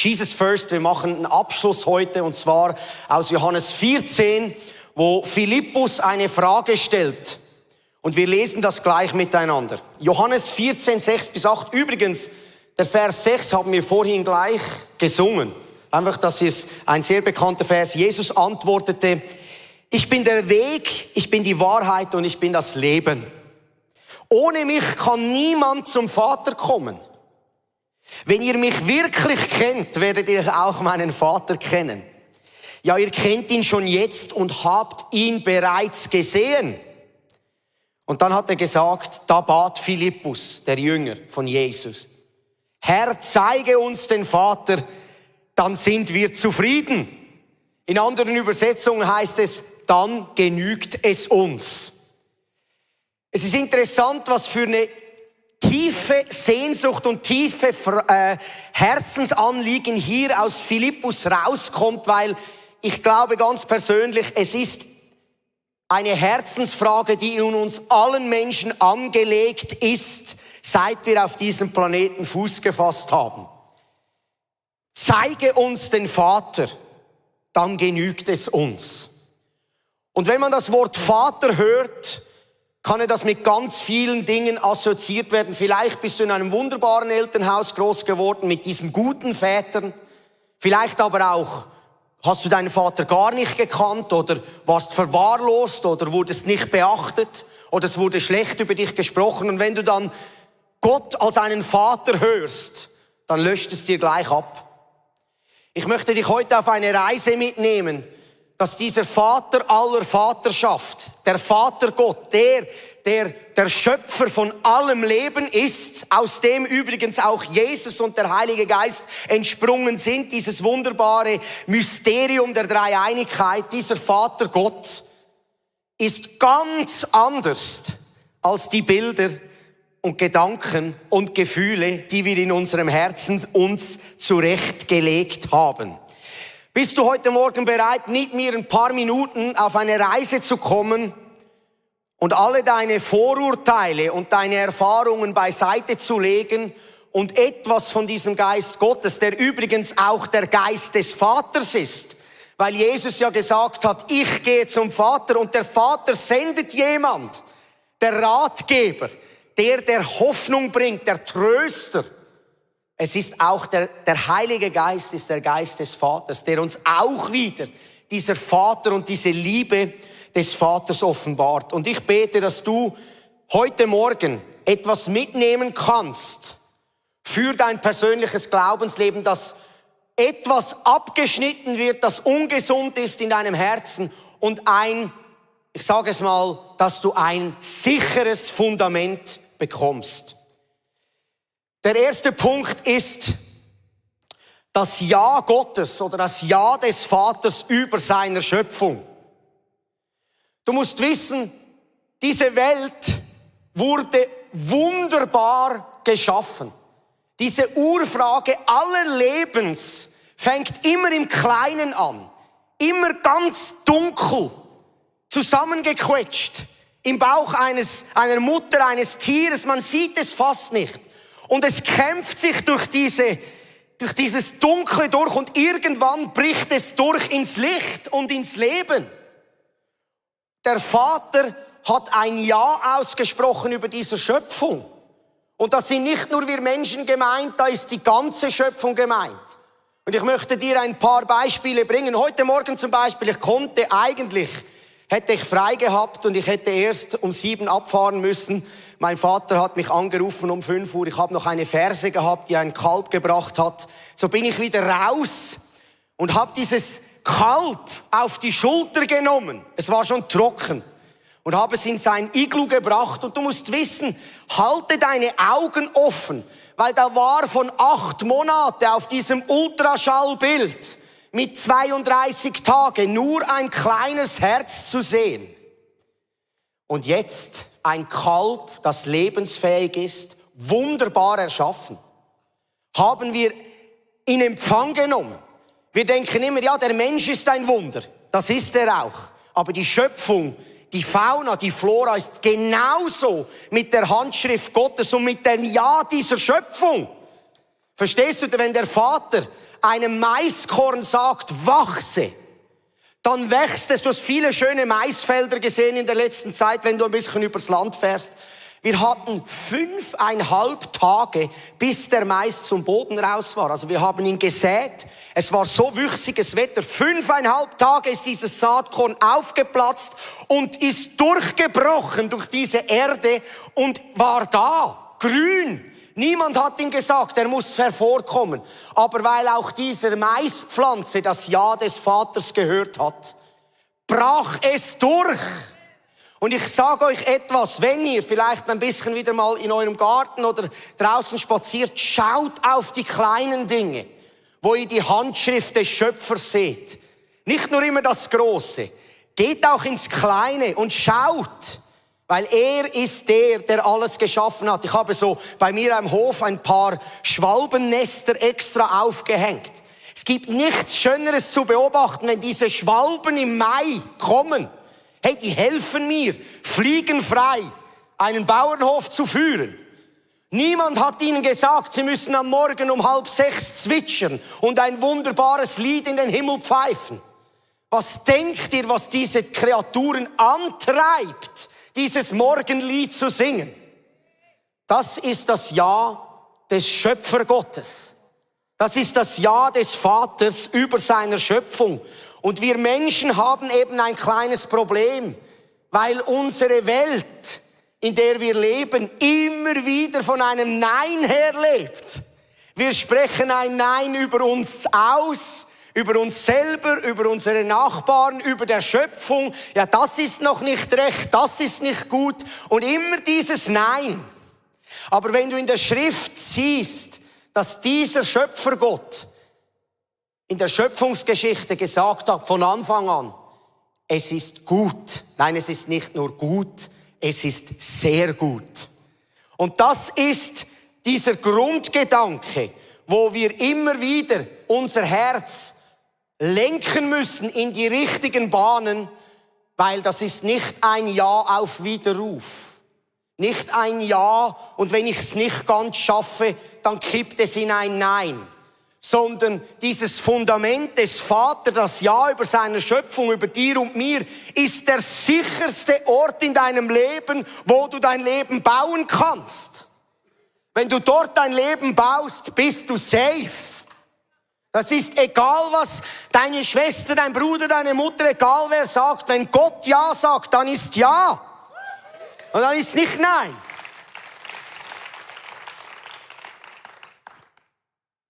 Jesus First, wir machen einen Abschluss heute und zwar aus Johannes 14, wo Philippus eine Frage stellt. Und wir lesen das gleich miteinander. Johannes 14, 6-8. Übrigens, der Vers 6 haben wir vorhin gleich gesungen. Einfach, das ist ein sehr bekannter Vers. Jesus antwortete, ich bin der Weg, ich bin die Wahrheit und ich bin das Leben. Ohne mich kann niemand zum Vater kommen. Wenn ihr mich wirklich kennt, werdet ihr auch meinen Vater kennen. Ja, ihr kennt ihn schon jetzt und habt ihn bereits gesehen. Und dann hat er gesagt, da bat Philippus, der Jünger von Jesus, Herr, zeige uns den Vater, dann sind wir zufrieden. In anderen Übersetzungen heißt es, dann genügt es uns. Es ist interessant, was für eine tiefe Sehnsucht und tiefe Herzensanliegen hier aus Philippus rauskommt, weil ich glaube ganz persönlich, es ist eine Herzensfrage, die in uns allen Menschen angelegt ist, seit wir auf diesem Planeten Fuß gefasst haben. Zeige uns den Vater, dann genügt es uns. Und wenn man das Wort Vater hört, kann das mit ganz vielen Dingen assoziiert werden. Vielleicht bist du in einem wunderbaren Elternhaus groß geworden mit diesen guten Vätern. Vielleicht aber auch hast du deinen Vater gar nicht gekannt oder warst verwahrlost oder wurdest nicht beachtet oder es wurde schlecht über dich gesprochen. Und wenn du dann Gott als einen Vater hörst, dann löscht es dir gleich ab. Ich möchte dich heute auf eine Reise mitnehmen, dass dieser Vater aller Vaterschaft, der Vater Gott, der Schöpfer von allem Leben ist, aus dem übrigens auch Jesus und der Heilige Geist entsprungen sind, dieses wunderbare Mysterium der Dreieinigkeit, dieser Vater Gott ist ganz anders als die Bilder und Gedanken und Gefühle, die wir in unserem Herzen uns zurechtgelegt haben. Bist du heute Morgen bereit, mit mir ein paar Minuten auf eine Reise zu kommen und alle deine Vorurteile und deine Erfahrungen beiseite zu legen und etwas von diesem Geist Gottes, der übrigens auch der Geist des Vaters ist, weil Jesus ja gesagt hat, ich gehe zum Vater und der Vater sendet jemand, der Ratgeber, der Hoffnung bringt, der Tröster. Es ist auch der Heilige Geist, ist der Geist des Vaters, der uns auch wieder dieser Vater und diese Liebe des Vaters offenbart. Und ich bete, dass du heute Morgen etwas mitnehmen kannst für dein persönliches Glaubensleben, dass etwas abgeschnitten wird, das ungesund ist in deinem Herzen und ich sage es mal, dass du ein sicheres Fundament bekommst. Der erste Punkt ist das Ja Gottes oder das Ja des Vaters über seiner Schöpfung. Du musst wissen, diese Welt wurde wunderbar geschaffen. Diese Urfrage aller Lebens fängt immer im Kleinen an, immer ganz dunkel, zusammengequetscht, im Bauch einer Mutter, eines Tieres, man sieht es fast nicht. Und es kämpft sich durch dieses Dunkle durch und irgendwann bricht es durch ins Licht und ins Leben. Der Vater hat ein Ja ausgesprochen über diese Schöpfung. Und das sind nicht nur wir Menschen gemeint, da ist die ganze Schöpfung gemeint. Und ich möchte dir ein paar Beispiele bringen. Heute Morgen zum Beispiel, hätte ich frei gehabt und ich hätte erst um 7 abfahren müssen. Mein Vater hat mich angerufen um 5 Uhr. Ich habe noch eine Ferse gehabt, die ein Kalb gebracht hat. So bin ich wieder raus und habe dieses Kalb auf die Schulter genommen. Es war schon trocken. Und habe es in sein Iglu gebracht. Und du musst wissen, halte deine Augen offen. Weil da war von 8 Monaten auf diesem Ultraschallbild mit 32 Tagen nur ein kleines Herz zu sehen. Und jetzt ein Kalb, das lebensfähig ist, wunderbar erschaffen, haben wir in Empfang genommen. Wir denken immer, ja, der Mensch ist ein Wunder. Das ist er auch. Aber die Schöpfung, die Fauna, die Flora ist genauso mit der Handschrift Gottes und mit dem Ja dieser Schöpfung Verstehst du, wenn der Vater einem Maiskorn sagt, wachse, dann wächst es. Du hast viele schöne Maisfelder gesehen in der letzten Zeit, wenn du ein bisschen übers Land fährst. Wir hatten 5,5 Tage, bis der Mais zum Boden raus war. Also wir haben ihn gesät. Es war so wüchsiges Wetter. 5,5 Tage ist dieses Saatkorn aufgeplatzt und ist durchgebrochen durch diese Erde und war da, grün. Niemand hat ihm gesagt, er muss hervorkommen. Aber weil auch dieser Maispflanze das Ja des Vaters gehört hat, brach es durch. Und ich sage euch etwas, wenn ihr vielleicht ein bisschen wieder mal in eurem Garten oder draußen spaziert, schaut auf die kleinen Dinge, wo ihr die Handschrift des Schöpfers seht. Nicht nur immer das Große. Geht auch ins Kleine und schaut, weil er ist der alles geschaffen hat. Ich habe so bei mir am Hof ein paar Schwalbennester extra aufgehängt. Es gibt nichts Schöneres zu beobachten, wenn diese Schwalben im Mai kommen. Hey, die helfen mir, fliegenfrei einen Bauernhof zu führen. Niemand hat ihnen gesagt, sie müssen am Morgen um 5:30 zwitschern und ein wunderbares Lied in den Himmel pfeifen. Was denkt ihr, was diese Kreaturen antreibt, dieses Morgenlied zu singen? Das ist das Ja des Schöpfergottes. Das ist das Ja des Vaters über seiner Schöpfung. Und wir Menschen haben eben ein kleines Problem, weil unsere Welt, in der wir leben, immer wieder von einem Nein her lebt. Wir sprechen ein Nein über uns aus, über uns selber, über unsere Nachbarn, über der Schöpfung. Ja, das ist noch nicht recht, das ist nicht gut. Und immer dieses Nein. Aber wenn du in der Schrift siehst, dass dieser Schöpfergott in der Schöpfungsgeschichte gesagt hat, von Anfang an, es ist gut. Nein, es ist nicht nur gut, es ist sehr gut. Und das ist dieser Grundgedanke, wo wir immer wieder unser Herz lenken müssen in die richtigen Bahnen, weil das ist nicht ein Ja auf Widerruf. Nicht ein Ja und wenn ich es nicht ganz schaffe, dann kippt es in ein Nein. Sondern dieses Fundament des Vaters, das Ja über seine Schöpfung, über dir und mir, ist der sicherste Ort in deinem Leben, wo du dein Leben bauen kannst. Wenn du dort dein Leben baust, bist du safe. Das ist egal, was deine Schwester, dein Bruder, deine Mutter, egal wer sagt. Wenn Gott Ja sagt, dann ist Ja. Und dann ist nicht Nein.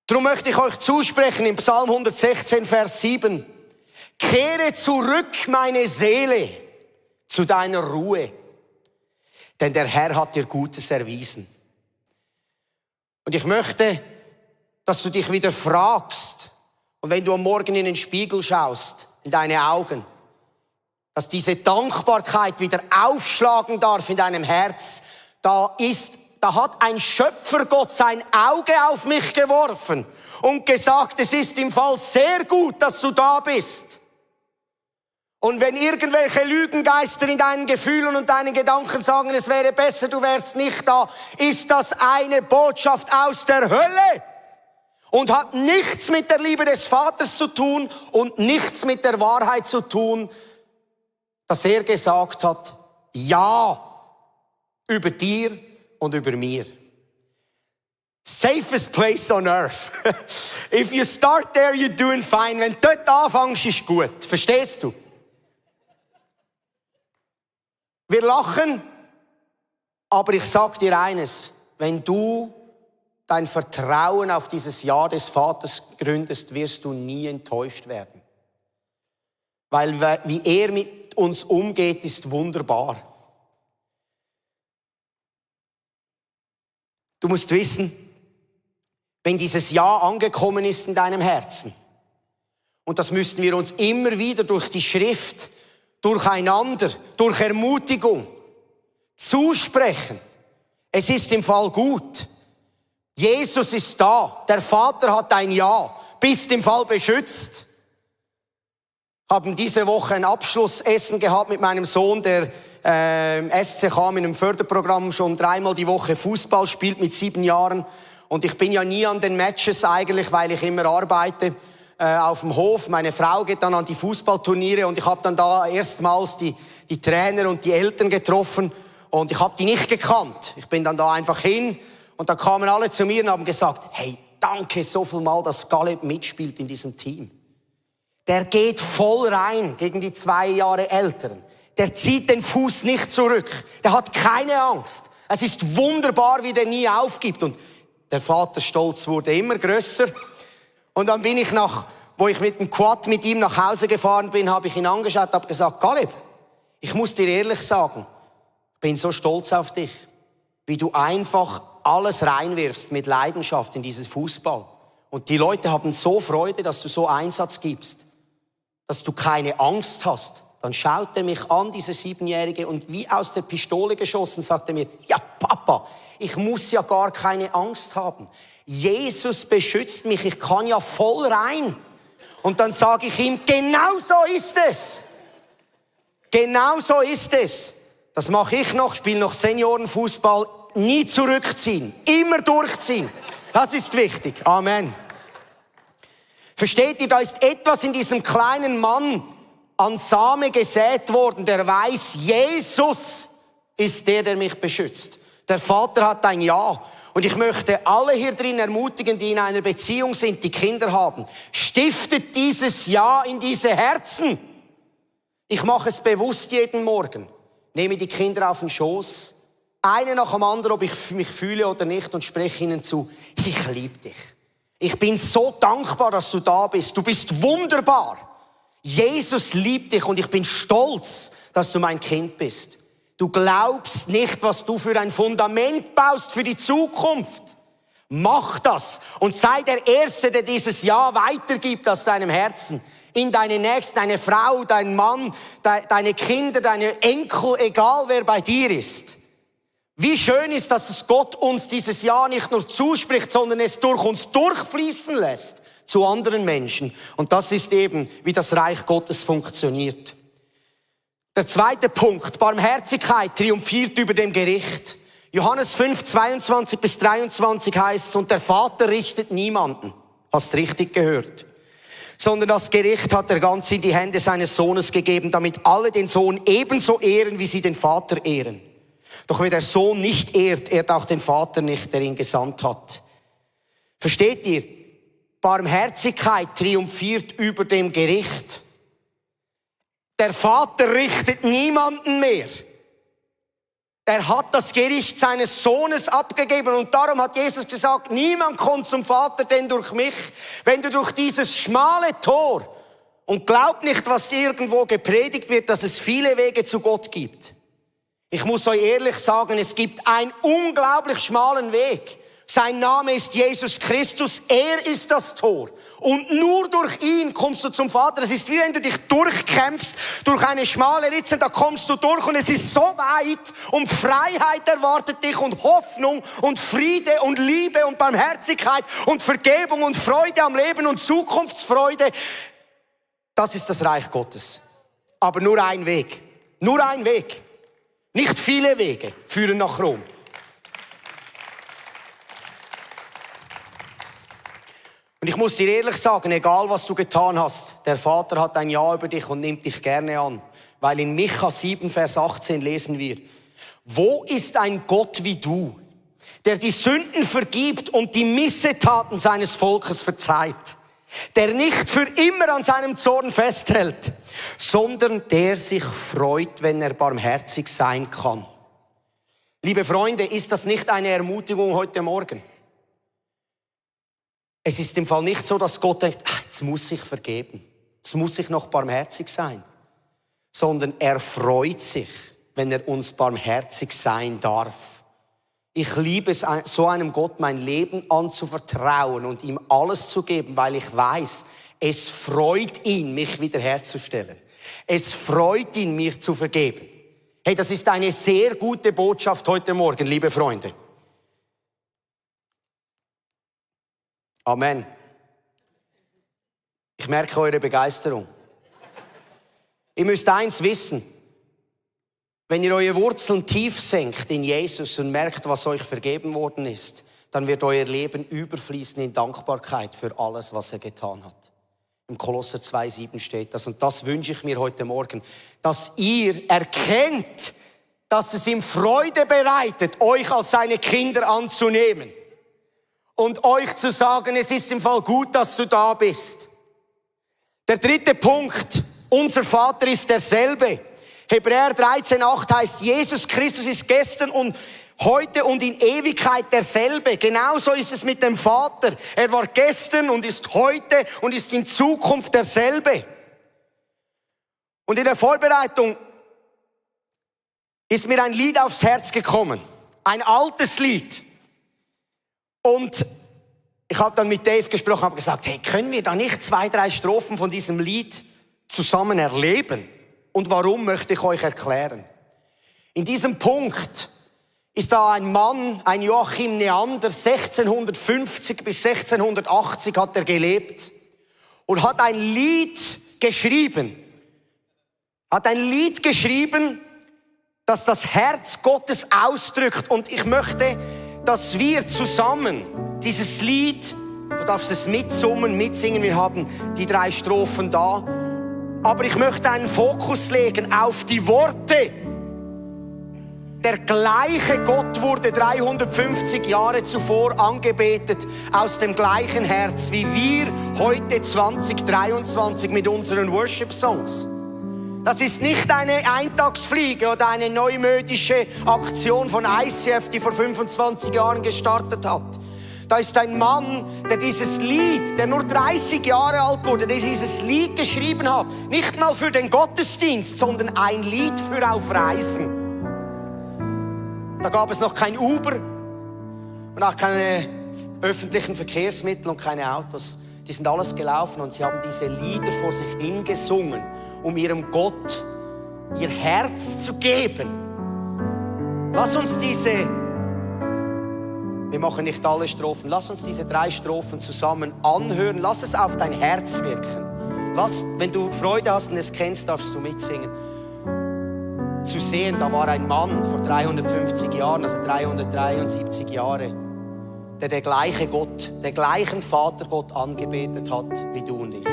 Darum möchte ich euch zusprechen im Psalm 116, Vers 7. Kehre zurück, meine Seele, zu deiner Ruhe, denn der Herr hat dir Gutes erwiesen. Und ich möchte, dass du dich wieder fragst, und wenn du am Morgen in den Spiegel schaust, in deine Augen, dass diese Dankbarkeit wieder aufschlagen darf in deinem Herz. Da hat ein Schöpfergott sein Auge auf mich geworfen und gesagt, es ist im Fall sehr gut, dass du da bist. Und wenn irgendwelche Lügengeister in deinen Gefühlen und deinen Gedanken sagen, es wäre besser, du wärst nicht da, ist das eine Botschaft aus der Hölle und hat nichts mit der Liebe des Vaters zu tun und nichts mit der Wahrheit zu tun, dass er gesagt hat, Ja über dir und über mir. Safest place on earth. If you start there, you're doing fine. Wenn du dort anfängst, ist gut. Verstehst du? Wir lachen, aber ich sag dir eines. Wenn du dein Vertrauen auf dieses Ja des Vaters gründest, wirst du nie enttäuscht werden. Weil wie er mit uns umgeht, ist wunderbar. Du musst wissen, wenn dieses Ja angekommen ist in deinem Herzen, und das müssten wir uns immer wieder durch die Schrift, durcheinander, durch Ermutigung zusprechen. Es ist im Fall gut. Jesus ist da. Der Vater hat ein Ja. Bist im Fall beschützt. Haben diese Woche ein Abschlussessen gehabt mit meinem Sohn, der SCK mit einem Förderprogramm schon 3-mal die Woche Fußball spielt mit 7 Jahren. Und ich bin ja nie an den Matches eigentlich, weil ich immer arbeite auf dem Hof. Meine Frau geht dann an die Fußballturniere und ich habe dann da erstmals die Trainer und die Eltern getroffen und ich habe die nicht gekannt. Ich bin dann da einfach hin und da kamen alle zu mir und haben gesagt, hey, danke so viel mal, dass Galeb mitspielt in diesem Team. Der geht voll rein gegen die 2 Jahre Älteren. Der zieht den Fuß nicht zurück. Der hat keine Angst. Es ist wunderbar, wie der nie aufgibt. Und der Vaterstolz wurde immer größer. Und dann bin ich wo ich mit dem Quad mit ihm nach Hause gefahren bin, habe ich ihn angeschaut und habe gesagt, Galeb, ich muss dir ehrlich sagen, ich bin so stolz auf dich, wie du einfach alles reinwirfst mit Leidenschaft in dieses Fußball. Und die Leute haben so Freude, dass du so Einsatz gibst, dass du keine Angst hast. Dann schaut er mich an, dieser 7-Jährige, und wie aus der Pistole geschossen, sagt er mir, ja Papa, ich muss ja gar keine Angst haben. Jesus beschützt mich, ich kann ja voll rein. Und dann sage ich ihm, genau so ist es. Genau so ist es. Das mache ich noch, spiele noch Seniorenfußball, nie zurückziehen, immer durchziehen. Das ist wichtig. Amen. Versteht ihr, da ist etwas in diesem kleinen Mann an Same gesät worden, der weiß, Jesus ist der mich beschützt. Der Vater hat ein Ja. Und ich möchte alle hier drin ermutigen, die in einer Beziehung sind, die Kinder haben. Stiftet dieses Ja in diese Herzen. Ich mache es bewusst jeden Morgen. Nehme die Kinder auf den Schoß, eine nach dem anderen, ob ich mich fühle oder nicht, und spreche ihnen zu, ich liebe dich. Ich bin so dankbar, dass du da bist. Du bist wunderbar. Jesus liebt dich und ich bin stolz, dass du mein Kind bist. Du glaubst nicht, was du für ein Fundament baust für die Zukunft. Mach das und sei der Erste, der dieses Ja weitergibt aus deinem Herzen. In deine Nächsten, deine Frau, dein Mann, deine Kinder, deine Enkel, egal wer bei dir ist. Wie schön ist, dass es Gott uns dieses Ja nicht nur zuspricht, sondern es durch uns durchfließen lässt zu anderen Menschen. Und das ist eben, wie das Reich Gottes funktioniert. Der zweite Punkt, Barmherzigkeit triumphiert über dem Gericht. Johannes 5, 22 bis 23 heißt es, und der Vater richtet niemanden. Hast richtig gehört. Sondern das Gericht hat er ganz in die Hände seines Sohnes gegeben, damit alle den Sohn ebenso ehren, wie sie den Vater ehren. Doch wer der Sohn nicht ehrt, ehrt auch den Vater nicht, der ihn gesandt hat. Versteht ihr? Barmherzigkeit triumphiert über dem Gericht. Der Vater richtet niemanden mehr. Er hat das Gericht seines Sohnes abgegeben und darum hat Jesus gesagt, niemand kommt zum Vater, denn durch mich. Wenn du durch dieses schmale Tor, und glaub nicht, was irgendwo gepredigt wird, dass es viele Wege zu Gott gibt. Ich muss euch ehrlich sagen, es gibt einen unglaublich schmalen Weg. Sein Name ist Jesus Christus, er ist das Tor. Und nur durch ihn kommst du zum Vater. Es ist wie wenn du dich durchkämpfst durch eine schmale Ritze, da kommst du durch und es ist so weit und Freiheit erwartet dich und Hoffnung und Friede und Liebe und Barmherzigkeit und Vergebung und Freude am Leben und Zukunftsfreude. Das ist das Reich Gottes. Aber nur ein Weg. Nur ein Weg. Nicht viele Wege führen nach Rom. Und ich muss dir ehrlich sagen, egal was du getan hast, der Vater hat ein Ja über dich und nimmt dich gerne an. Weil in Micha 7, Vers 18 lesen wir, wo ist ein Gott wie du, der die Sünden vergibt und die Missetaten seines Volkes verzeiht, der nicht für immer an seinem Zorn festhält, sondern der sich freut, wenn er barmherzig sein kann. Liebe Freunde, ist das nicht eine Ermutigung heute Morgen? Es ist im Fall nicht so, dass Gott denkt, jetzt muss ich vergeben, jetzt muss ich noch barmherzig sein, sondern er freut sich, wenn er uns barmherzig sein darf. Ich liebe es, so einem Gott mein Leben anzuvertrauen und ihm alles zu geben, weil ich weiß, es freut ihn, mich wiederherzustellen. Es freut ihn, mir zu vergeben. Hey, das ist eine sehr gute Botschaft heute Morgen, liebe Freunde. Amen. Ich merke eure Begeisterung. Ihr müsst eins wissen. Wenn ihr eure Wurzeln tief senkt in Jesus und merkt, was euch vergeben worden ist, dann wird euer Leben überfließen in Dankbarkeit für alles, was er getan hat. Im Kolosser 2,7 steht das. Und das wünsche ich mir heute Morgen, dass ihr erkennt, dass es ihm Freude bereitet, euch als seine Kinder anzunehmen. Und euch zu sagen, es ist im Fall gut, dass du da bist. Der dritte Punkt, unser Vater ist derselbe. Hebräer 13,8 heißt, Jesus Christus ist gestern und heute und in Ewigkeit derselbe. Genauso ist es mit dem Vater. Er war gestern und ist heute und ist in Zukunft derselbe. Und in der Vorbereitung ist mir ein Lied aufs Herz gekommen. Ein altes Lied. Und ich habe dann mit Dave gesprochen, habe gesagt, hey, können wir da nicht 2, 3 Strophen von diesem Lied zusammen erleben? Und warum, möchte ich euch erklären. In diesem Punkt ist da ein Mann, ein Joachim Neander, 1650 bis 1680 hat er gelebt und hat ein Lied geschrieben. Das das Herz Gottes ausdrückt. Und ich möchte, dass wir zusammen dieses Lied, du darfst es mitsummen, mitsingen, wir haben die 3 Strophen da, aber ich möchte einen Fokus legen auf die Worte. Der gleiche Gott wurde 350 Jahre zuvor angebetet, aus dem gleichen Herz, wie wir heute 2023 mit unseren Worship-Songs. Das ist nicht eine Eintagsfliege oder eine neumodische Aktion von ICF, die vor 25 Jahren gestartet hat. Da ist ein Mann, der dieses Lied, der nur 30 Jahre alt wurde, der dieses Lied geschrieben hat. Nicht mal für den Gottesdienst, sondern ein Lied für auf Reisen. Da gab es noch kein Uber und auch keine öffentlichen Verkehrsmittel und keine Autos. Die sind alles gelaufen und sie haben diese Lieder vor sich hingesungen, um ihrem Gott ihr Herz zu geben. Lass uns wir machen nicht alle Strophen, lass uns diese 3 Strophen zusammen anhören. Lass es auf dein Herz wirken. Wenn du Freude hast und es kennst, darfst du mitsingen. Zu sehen, da war ein Mann vor 350 Jahren, also 373 Jahre, der gleichen Vatergott angebetet hat, wie du und ich.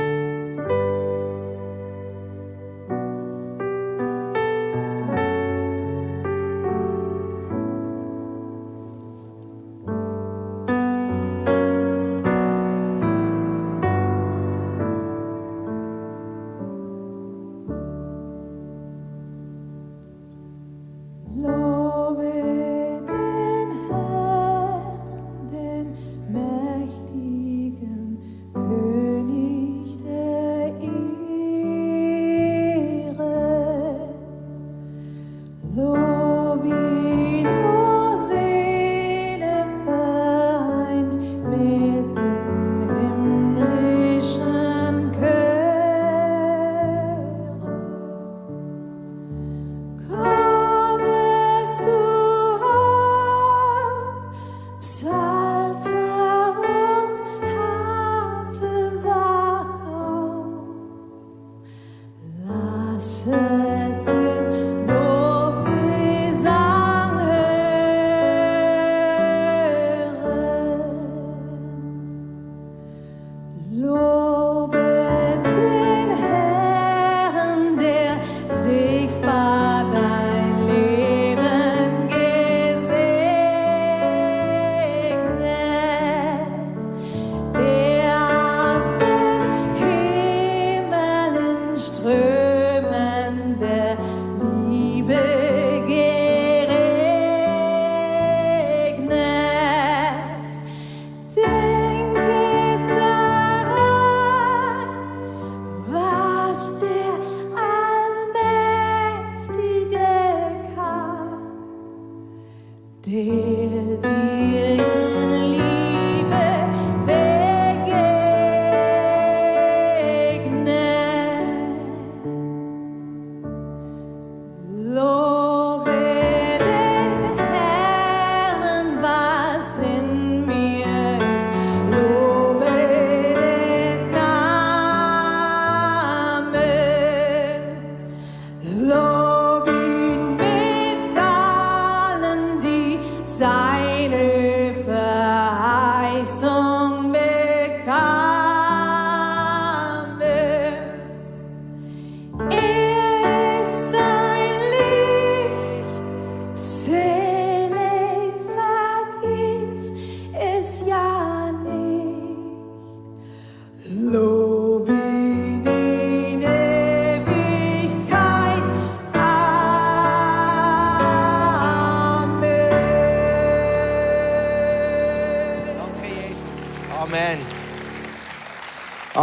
Mächtigen König der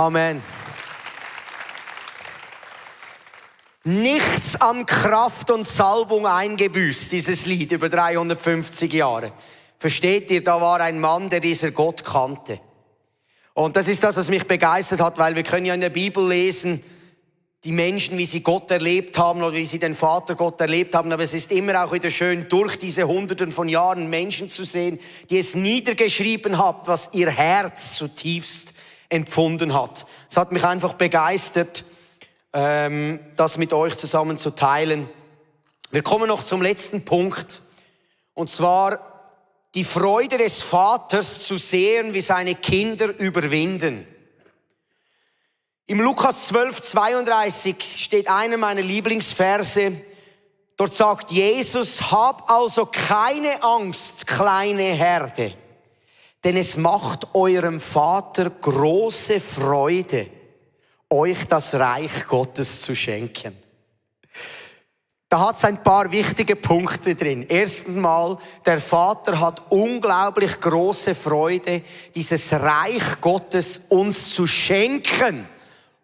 Amen. Nichts an Kraft und Salbung eingebüßt, dieses Lied über 350 Jahre. Versteht ihr, da war ein Mann, der dieser Gott kannte. Und das ist das, was mich begeistert hat, weil wir können ja in der Bibel lesen, die Menschen, wie sie Gott erlebt haben oder wie sie den Vater Gott erlebt haben. Aber es ist immer auch wieder schön, durch diese Hunderten von Jahren Menschen zu sehen, die es niedergeschrieben haben, was ihr Herz zutiefst empfunden hat. Es hat mich einfach begeistert, das mit euch zusammen zu teilen. Wir kommen noch zum letzten Punkt. Und zwar die Freude des Vaters zu sehen, wie seine Kinder überwinden. Im Lukas 12,32 steht einer meiner Lieblingsverse. Dort sagt Jesus, hab also keine Angst, kleine Herde, denn es macht eurem Vater große Freude, euch das Reich Gottes zu schenken. Da hat es ein paar wichtige Punkte drin. Erstens mal, der Vater hat unglaublich große Freude, dieses Reich Gottes uns zu schenken.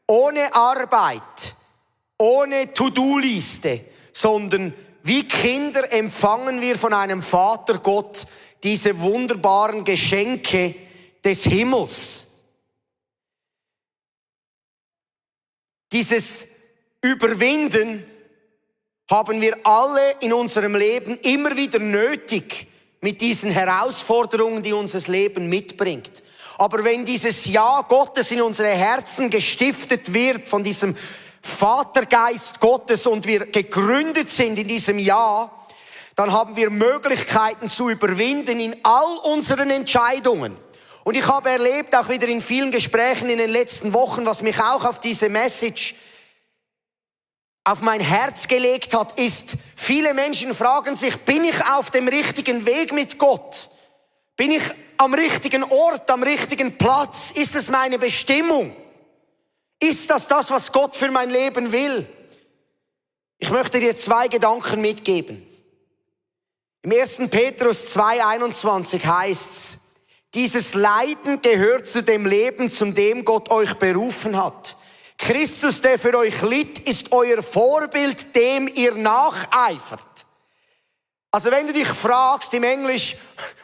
Ohne Arbeit, ohne To-Do-Liste, sondern wie Kinder empfangen wir von einem Vater Gott diese wunderbaren Geschenke des Himmels. Dieses Überwinden haben wir alle in unserem Leben immer wieder nötig mit diesen Herausforderungen, die uns das Leben mitbringt. Aber wenn dieses Ja Gottes in unsere Herzen gestiftet wird von diesem Vatergeist Gottes und wir gegründet sind in diesem Ja, dann haben wir Möglichkeiten zu überwinden in all unseren Entscheidungen. Und ich habe erlebt, auch wieder in vielen Gesprächen in den letzten Wochen, was mich auch auf diese Message auf mein Herz gelegt hat, ist, viele Menschen fragen sich, bin ich auf dem richtigen Weg mit Gott? Bin ich am richtigen Ort, am richtigen Platz? Ist es meine Bestimmung? Ist das das, was Gott für mein Leben will? Ich möchte dir 2 Gedanken mitgeben. Im 1. Petrus 2,21 heißt's, dieses Leiden gehört zu dem Leben, zu dem Gott euch berufen hat. Christus, der für euch litt, ist euer Vorbild, dem ihr nacheifert. Also wenn du dich fragst im Englisch,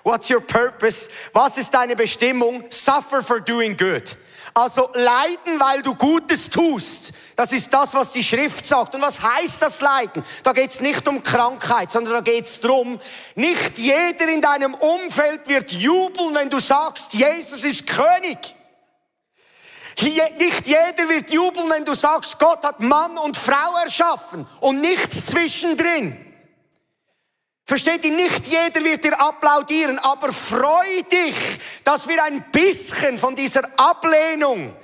what's your purpose? Was ist deine Bestimmung? Suffer for doing good. Also leiden, weil du Gutes tust. Das ist das, was die Schrift sagt. Und was heißt das Leiden? Da geht's nicht um Krankheit, sondern da geht's drum, nicht jeder in deinem Umfeld wird jubeln, wenn du sagst, Jesus ist König. Nicht jeder wird jubeln, wenn du sagst, Gott hat Mann und Frau erschaffen und nichts zwischendrin. Versteht ihr, nicht jeder wird dir applaudieren, aber freu dich, dass wir ein bisschen von dieser Ablehnung,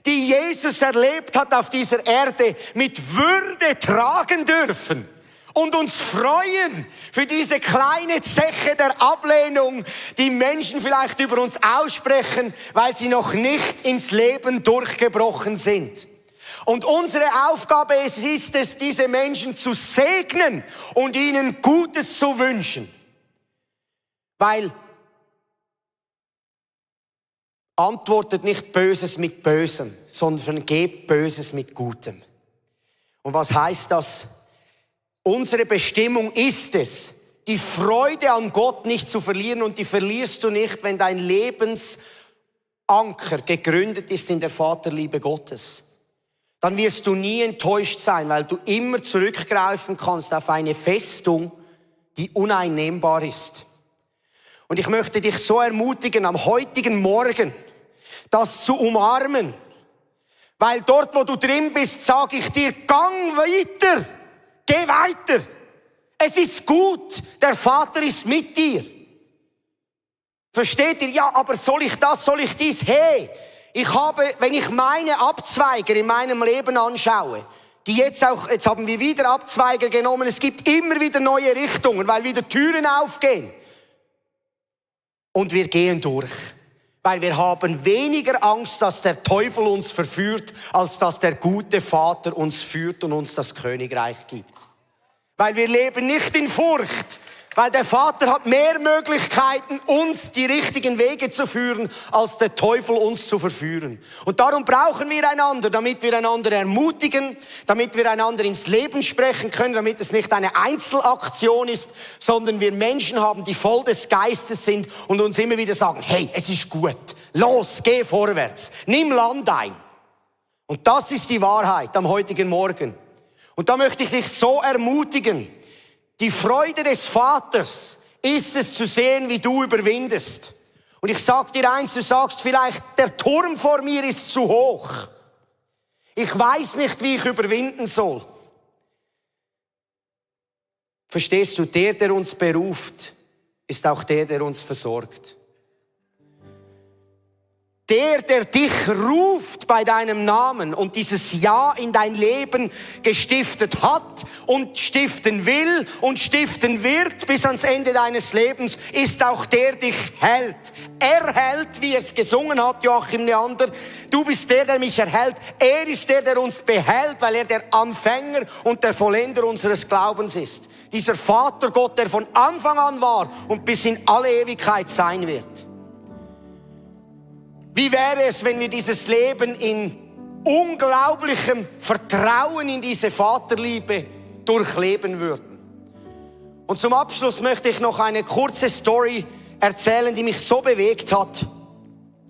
die Jesus erlebt hat auf dieser Erde, mit Würde tragen dürfen und uns freuen für diese kleine Zeche der Ablehnung, die Menschen vielleicht über uns aussprechen, weil sie noch nicht ins Leben durchgebrochen sind. Und unsere Aufgabe ist es, diese Menschen zu segnen und ihnen Gutes zu wünschen. Weil antwortet nicht Böses mit Bösem, sondern gebt Böses mit Gutem. Und was heißt das? Unsere Bestimmung ist es, die Freude an Gott nicht zu verlieren, und die verlierst du nicht, wenn dein Lebensanker gegründet ist in der Vaterliebe Gottes. Dann wirst du nie enttäuscht sein, weil du immer zurückgreifen kannst auf eine Festung, die uneinnehmbar ist. Und ich möchte dich so ermutigen, am heutigen Morgen das zu umarmen. Weil dort, wo du drin bist, sage ich dir, gang weiter, geh weiter. Es ist gut, der Vater ist mit dir. Versteht ihr? Ja, aber soll ich das, soll ich dies? Hey, wenn ich meine Abzweiger in meinem Leben anschaue, die jetzt haben wir wieder Abzweiger genommen, es gibt immer wieder neue Richtungen, weil wieder Türen aufgehen. Und wir gehen durch, weil wir haben weniger Angst, dass der Teufel uns verführt, als dass der gute Vater uns führt und uns das Königreich gibt. Weil wir leben nicht in Furcht, Weil der Vater hat mehr Möglichkeiten, uns die richtigen Wege zu führen, als der Teufel uns zu verführen. Und darum brauchen wir einander, damit wir einander ermutigen, damit wir einander ins Leben sprechen können, damit es nicht eine Einzelaktion ist, sondern wir Menschen haben, die voll des Geistes sind und uns immer wieder sagen, hey, es ist gut, los, geh vorwärts, nimm Land ein. Und das ist die Wahrheit am heutigen Morgen. Und da möchte ich dich so ermutigen. Die Freude des Vaters ist es zu sehen, wie du überwindest. Und ich sag dir eins, du sagst vielleicht, der Turm vor mir ist zu hoch. Ich weiß nicht, wie ich überwinden soll. Verstehst du, der uns beruft, ist auch der uns versorgt. Der dich ruft bei deinem Namen und dieses Ja in dein Leben gestiftet hat und stiften will und stiften wird bis ans Ende deines Lebens, ist auch der dich hält. Er hält, wie es gesungen hat, Joachim Neander. Du bist der mich erhält. Er ist der uns behält, weil er der Anfänger und der Vollender unseres Glaubens ist. Dieser Vater Gott, der von Anfang an war und bis in alle Ewigkeit sein wird. Wie wäre es, wenn wir dieses Leben in unglaublichem Vertrauen in diese Vaterliebe durchleben würden? Und zum Abschluss möchte ich noch eine kurze Story erzählen, die mich so bewegt hat.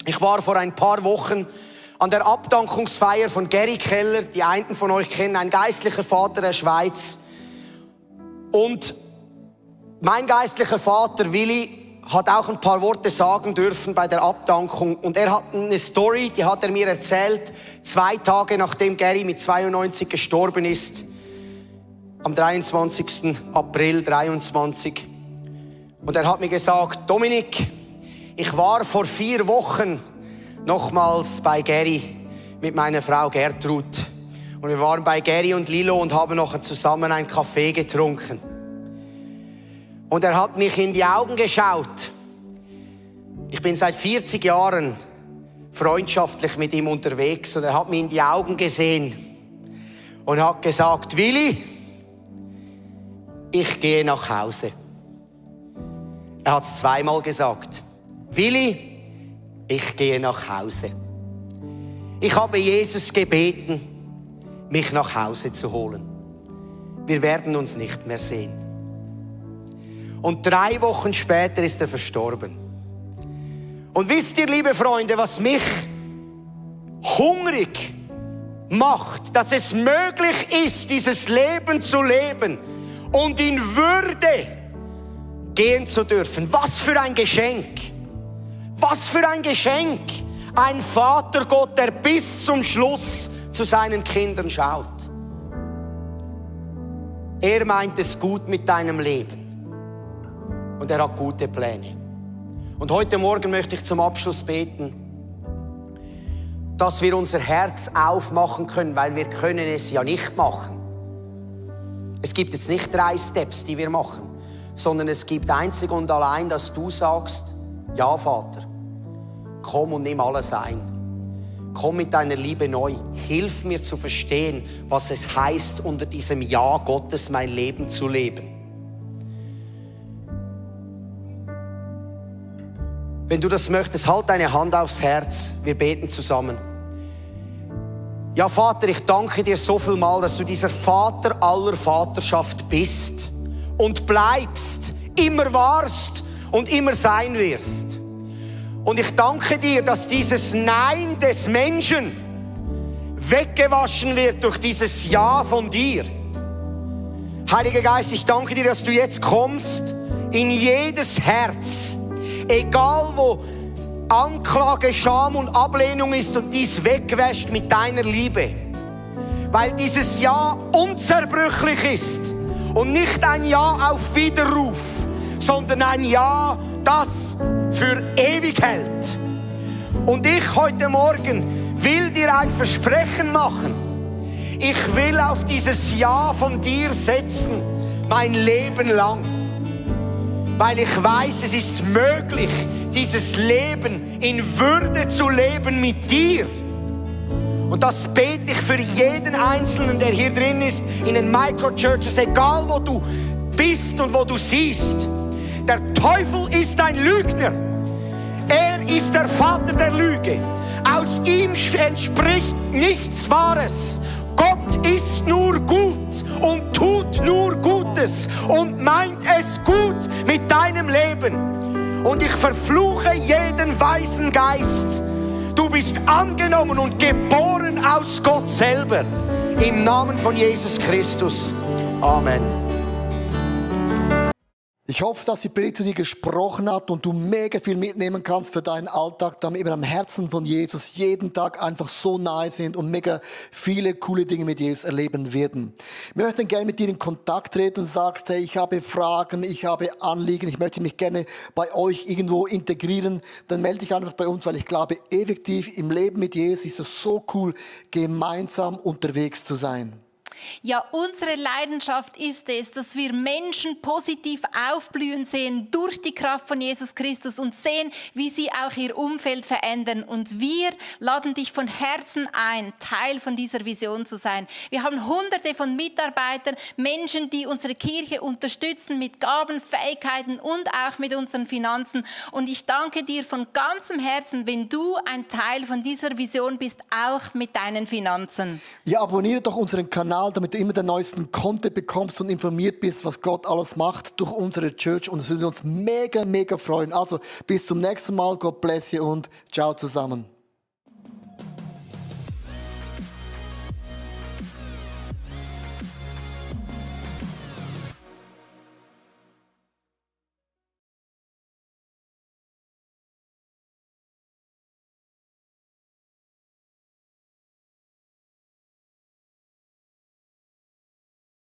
Ich war vor ein paar Wochen an der Abdankungsfeier von Gary Keller. Die einen von euch kennen, ein geistlicher Vater der Schweiz. Und mein geistlicher Vater Willi hat auch ein paar Worte sagen dürfen bei der Abdankung. Und er hat eine Story, die hat er mir erzählt, 2 Tage nachdem Gary mit 92 gestorben ist. Am 23. April 23. Und er hat mir gesagt, Dominik, ich war vor 4 Wochen nochmals bei Gary mit meiner Frau Gertrud. Und wir waren bei Gary und Lilo und haben noch zusammen einen Kaffee getrunken. Und er hat mich in die Augen geschaut. Ich bin seit 40 Jahren freundschaftlich mit ihm unterwegs und er hat mir in die Augen gesehen und hat gesagt, Willi, ich gehe nach Hause. Er hat es 2-mal gesagt. Willi, ich gehe nach Hause. Ich habe Jesus gebeten, mich nach Hause zu holen. Wir werden uns nicht mehr sehen. Und 3 Wochen später ist er verstorben. Und wisst ihr, liebe Freunde, was mich hungrig macht, dass es möglich ist, dieses Leben zu leben und in Würde gehen zu dürfen. Was für ein Geschenk. Was für ein Geschenk. Ein Vatergott, der bis zum Schluss zu seinen Kindern schaut. Er meint es gut mit deinem Leben. Und er hat gute Pläne. Und heute Morgen möchte ich zum Abschluss beten, dass wir unser Herz aufmachen können, weil wir können es ja nicht machen. Es gibt jetzt nicht 3 Steps, die wir machen, sondern es gibt einzig und allein, dass du sagst, ja Vater, komm und nimm alles ein. Komm mit deiner Liebe neu. Hilf mir zu verstehen, was es heißt, unter diesem Ja Gottes mein Leben zu leben. Wenn du das möchtest, halt deine Hand aufs Herz. Wir beten zusammen. Ja, Vater, ich danke dir so viel mal, dass du dieser Vater aller Vaterschaft bist und bleibst, immer warst und immer sein wirst. Und ich danke dir, dass dieses Nein des Menschen weggewaschen wird durch dieses Ja von dir. Heiliger Geist, ich danke dir, dass du jetzt kommst in jedes Herz. Egal wo Anklage, Scham und Ablehnung ist und dies wegwäscht mit deiner Liebe. Weil dieses Ja unzerbrüchlich ist und nicht ein Ja auf Widerruf, sondern ein Ja, das für ewig hält. Und ich heute Morgen will dir ein Versprechen machen. Ich will auf dieses Ja von dir setzen, mein Leben lang. Weil ich weiß, es ist möglich, dieses Leben in Würde zu leben mit dir. Und das bete ich für jeden Einzelnen, der hier drin ist, in den Microchurches, egal wo du bist und wo du siehst. Der Teufel ist ein Lügner. Er ist der Vater der Lüge. Aus ihm entspricht nichts Wahres. Gott ist nur gut und tut nur Gutes und meint es gut mit deinem Leben. Und ich verfluche jeden weisen Geist. Du bist angenommen und geboren aus Gott selber. Im Namen von Jesus Christus. Amen. Ich hoffe, dass die Predigt zu dir gesprochen hat und du mega viel mitnehmen kannst für deinen Alltag, damit wir am Herzen von Jesus jeden Tag einfach so nahe sind und mega viele coole Dinge mit Jesus erleben werden. Wir möchten gerne mit dir in Kontakt treten und sagst, hey, ich habe Fragen, ich habe Anliegen, ich möchte mich gerne bei euch irgendwo integrieren, dann melde dich einfach bei uns, weil ich glaube, effektiv im Leben mit Jesus ist es so cool, gemeinsam unterwegs zu sein. Ja, unsere Leidenschaft ist es, dass wir Menschen positiv aufblühen sehen durch die Kraft von Jesus Christus und sehen, wie sie auch ihr Umfeld verändern. Und wir laden dich von Herzen ein, Teil von dieser Vision zu sein. Wir haben Hunderte von Mitarbeitern, Menschen, die unsere Kirche unterstützen mit Gaben, Fähigkeiten und auch mit unseren Finanzen. Und ich danke dir von ganzem Herzen, wenn du ein Teil von dieser Vision bist, auch mit deinen Finanzen. Ja, abonniere doch unseren Kanal, damit du immer den neuesten Content bekommst und informiert bist, was Gott alles macht durch unsere Church. Und es würde uns mega, mega freuen. Also bis zum nächsten Mal. God bless you und ciao zusammen.